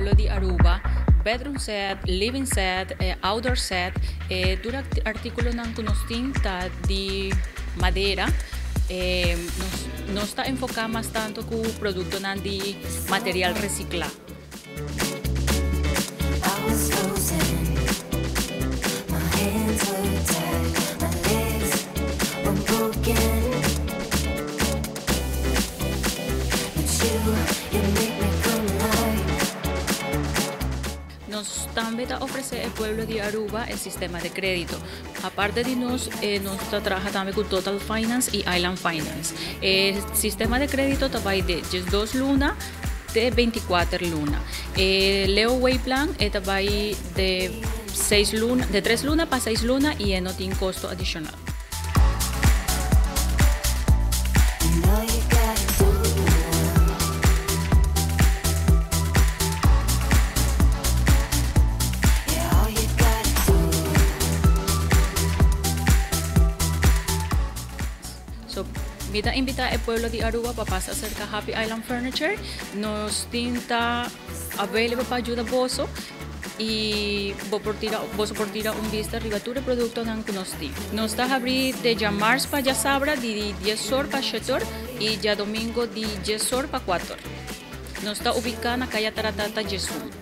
pueblo di Aruba bedroom set, living set, outdoor set, tur articulonan cu nos tin ta di madera. Nos ta enfoca mas tanto cu productonan di material recicla. Nos tambe ta ofrece e pueblo di Aruba e sistema de credito. Aparte di nos, nos ta traha tambe cu Total Finance y Island Finance. E sistema de credito ta bay de 12 luna te 24 luna. E Leeway Plan e ta bay de 6 luna, de 3 luna pa 6 luna y e no tin costo adicional. So, mi ta invita e pueblo di Aruba pa pasa acerca Happy Island Furniture. Nos tin ta available pa yuda boso y bo por tira, boso por tira un vista riba tur e productonan cu nos tin. Nos ta habri de djamars pa djasabra di 10 or pa 7 or y djadomingo di 10 or pa 4 or. Nos ta ubica na Caya Taratata 11.